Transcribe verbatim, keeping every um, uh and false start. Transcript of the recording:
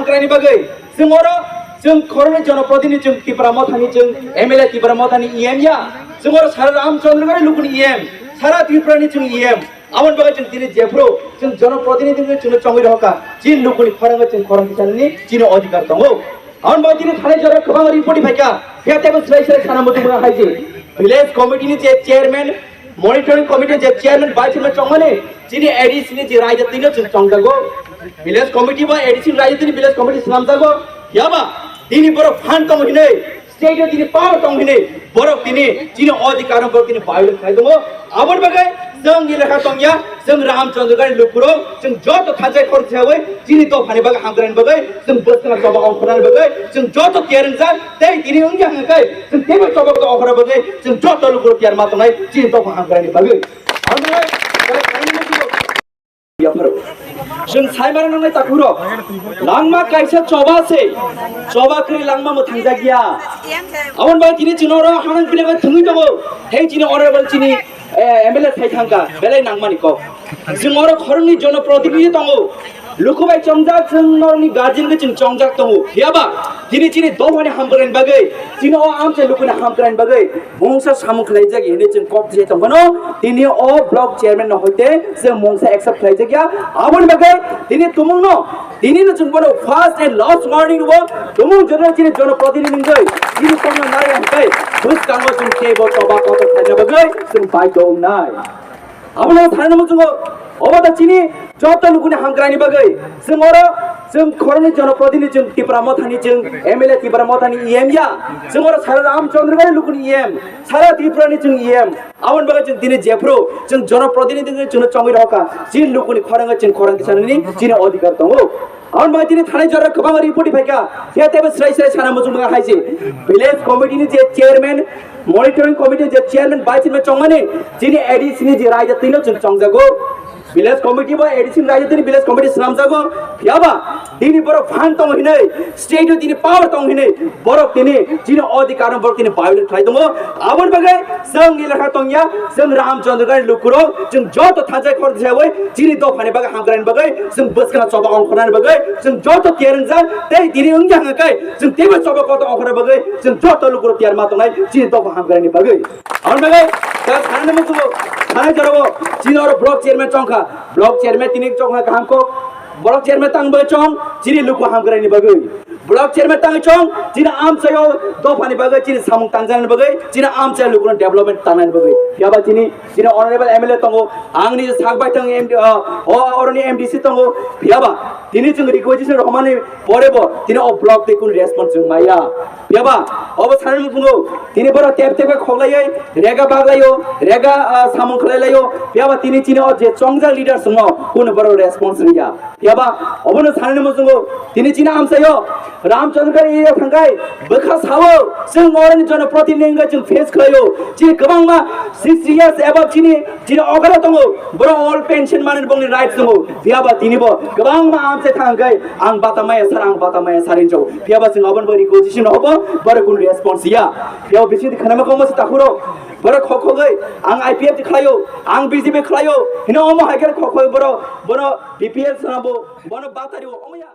Trani bagwi chwng oro chwng khoroknwi jonoprotinidhi chwng Tipra Mothani chwng M L A Tipra Mothani E M ya. Chwng oro sara Ramchandragori lukuni E M, sara Tripurani chwng E M. Aboni bagwi chwng tini jephru chwng jonoprotinidhi wngwi chwngno chongwi rohorkha. Chini lukuni khorangwi chwng khorang tisanani chini odhikar tongo. Aboni bagwi tini thanai jora kwbang report phaikha. Phiya teibo swlai swlai sana muchung mwnga hai je village committee ni je chairman, monitoring committee je chairman, vice chairman chongmani chini A D C ni je raida tino chwng chongjago. Village committee ba A D C ni raida tini village committee swnamjago. Yaba tini borok phan tong hinwi, state o tini power tong hinwi, borok tini chini odhikar no borok tini violate khai tongo. Aboni bagwi chwng ni lekha tongya, chwng Ramchandragori lukurok, chwng joto thansa khorang tisawi chini dophani bagwi hamkrai ni bagwi, chwng bwskang choba ongkhornani bagwi, chwng joto tiyar wngjak, tei tini wngya hwnkhe, chwng teibo choba ongkhorna bagwi, chwng joto lukurok tiyar ma tongnai, chini dopha hamkrai ni bagwi. Ang tongnai, tei kaini muchungo yapharo. Chwng sai mano nangnai takhurok. Langma kaisa choba se, choba kwrwi langma mwthangjakya. Aboni bagwi tini chwng oro hanang pini bagwi thwngwi tongo. Hei chini honorable chini, eh, M L A thai thangkha, belai nangmani kok. Chwng oro khoroknwi jonoprotinidhi tongo. Luku bai chongjak, chwng norokni guardian bai chwng chongjak tongo. Phiyaba tini chini dophani hamkrai ni bagwi, chini o amchai lukuni hamkrai ni bagwi mungsa samung khlaijak hinwi chwng kok thai tongphano, tini o block chairman no hoite chwng mungsa accept khlaijakya. Aboni bagwi tini tumungno, tini no chwng bono first and last warning rwo, tumung jono chini jonoprotinidhi wngwi chini tongna nai hwnkhe bwskango chwng teibo choba kotor khlaina bagwi chwng baidhyo wngnai. Abono thanani muchungo, obo da chini joto lukuni hamkraini bagwi. Chwng oro, chwng khoroknwi jonoprotinidhi, chwng Tipra Mothani, chwng M L A Tipra Mothani E M ya. Chwng oro sara Ramchandragori lukuni E M, sara Tripurani chwng E M. Aboni bagwi chwng tini jephru, chwng jonoprotinidhi wngwi chwngno chongwi rohorkha. Chini lukuni khorangwi chwng khorang tisanani chini odhikar tongo. Aboni bagwi tini thanai jora kwbangma report phaikha. Phiya teibo swlai swlai sana muchung mwnga hai se. Village committee ni je chairman, monitoring committee je chairman, vice chairman chongmani, chini A D C ni je raida tino chwng chongjago. Village committee bo A D C ni raida tini village committee swnamjago. Phiyaba tini borok phan tong hinwi, state o tini power tong hinwi, borok tini chini odhikar no borok tini violate khlai tongo. Aboni bagwi chwng ni lekha tongya, chwng Ramchandragori lukurok, chwng joto thansa khorang tisawi chini dophani bagwi hamkraini bagwi, chwng bwskang choba ongkhornani bagwi, chwng joto tiyar wngjak, tei tini wngya hwnkhe, chwng teibo choba kotor ongkhorna bagwi, chwng joto lukurok tiyar ma tongnai, chini dopha hamkraini bagwi. Aboni bagwi, ta sanani muchungo, sanai jorabo, chini oro block chairman chongkha, block chairman tini chongkha kaham kok, block chairman tang bagwi chong, chini luku hamkraini bagwi. Block chairman tangwi chong, chini amchaio dophani bagwi, chini samung tangjaknani bagwi, chini amchaio lukurokno development tangnani bagwi. Phiyaba chini, chini honorable M L A tongo, ang nini sak baithang M D, ah, o, oroni M D C tongo. Phiyaba tini chwng requisition rwmani porebo tini o block tei kunu response chwng maya. Phiyaba obo sanani muchungo tini borok tep tep khe khoklaiwi rega baglaio, rega, ah, samung khlailaio. Phiyaba tini chini o je chongjak leader chwngno kunu borok response rwya. Phiyaba obono sanani muchungo tini chini amchaio Ramchandragori area thangkhai bwkha sao, chwng oroni jonoprotinidhi wngkha chwng face khlaio. Chini kwbangma sixty years above chini, chini okra tongo, borok all pension manwi bongni rights tongo. Phiyaba tinibo kwbangma amchai thangkhai ang bata maya sar, ang bata maya sar hinwi chao. Phiyaba chwng obono bo requisition hobo, borok kunu response ya. Phiyaba bisingtwi khwnama kongma se takhuro, borok khokhogwi ang I P F T khlaio, ang B J P khlaio, hino omo hai khe khokhogwi borok, bono B P L swnambo, bono bata rio, omo ya.